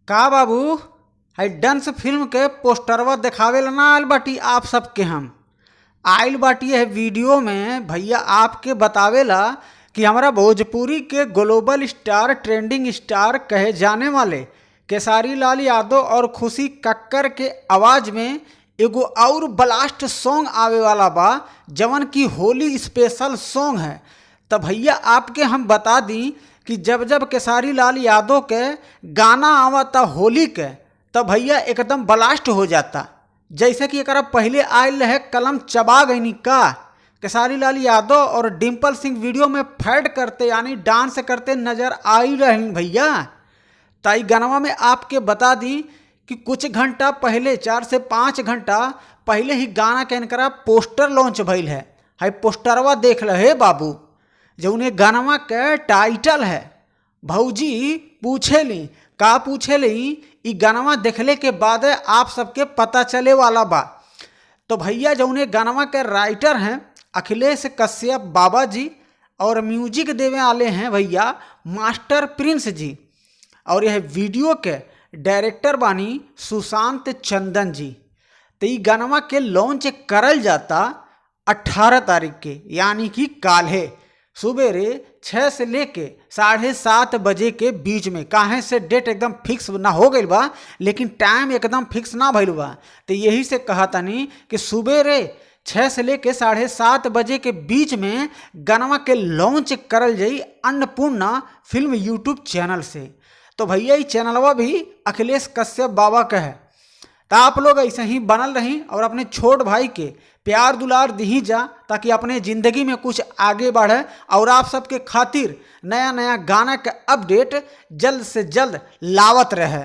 का बाबू हई डांस फिल्म के पोस्टरवा देखावे ला ना आइल बाटी आप सबके। हम आइल बाटी है वीडियो में भैया आपके बतावेला कि हमारा भोजपुरी के ग्लोबल स्टार, ट्रेंडिंग स्टार कहे जाने वाले खेसारी लाल यादव और खुशी कक्कर के आवाज़ में एगो और ब्लास्ट सॉन्ग आवे वाला बा, जवन की होली स्पेशल सॉन्ग है। त भैया आपके हम बता दी कि जब जब खेसारी लाल यादव के गाना आवता होली के, तब भैया एकदम ब्लास्ट हो जाता। जैसे कि एकरा पहले आयल रहे कलम चबा गईनी का, खेसारी लाल यादव और डिम्पल सिंह वीडियो में फाइट करते यानी डांस करते नजर आई रही भैया। त ई गानवा में आपके बता दी कि कुछ घंटा पहले, 4 से 5 घंटा पहले ही गाना के इनकरा पोस्टर लॉन्च भइल है। हाई पोस्टरवा देख ल हे बाबू, जौन गानवा के टाइटल है भौजी पूछेली का पूछेली। ई गानवा देखले के बाद आप सबके पता चले वाला बा। तो भैया जौने गानवा के राइटर हैं अखिलेश कश्यप बाबा जी और म्यूजिक देवे वाले हैं भैया मास्टर प्रिंस जी, और यह वीडियो के डायरेक्टर बानी सुशांत चंदन जी। तो ई गानवा के लॉन्च करल जाता 18 तारीख के, यानी कि काल्हे सुबेरे 6 से लेके 7:30 बजे के बीच में। काहे से डेट एकदम फिक्स ना हो गइल बा, लेकिन टाइम एकदम फिक्स ना भइल बा, तो यही से कहतानी कि सुबेरे 6 से लेके 7:30 बजे के बीच में गानवा के लॉन्च करल जाई अन्नपूर्णा फिल्म यूट्यूब चैनल से। तो भैया ई चैनलवा भी अखिलेश कश्यप बाबा का है। तो आप लोग ऐसे ही बनल रही और अपने छोट भाई के प्यार दुलार दही जा, ताकि अपने ज़िंदगी में कुछ आगे बढ़े और आप सबके खातिर नया नया गाना के अपडेट जल्द से जल्द लावत रहे।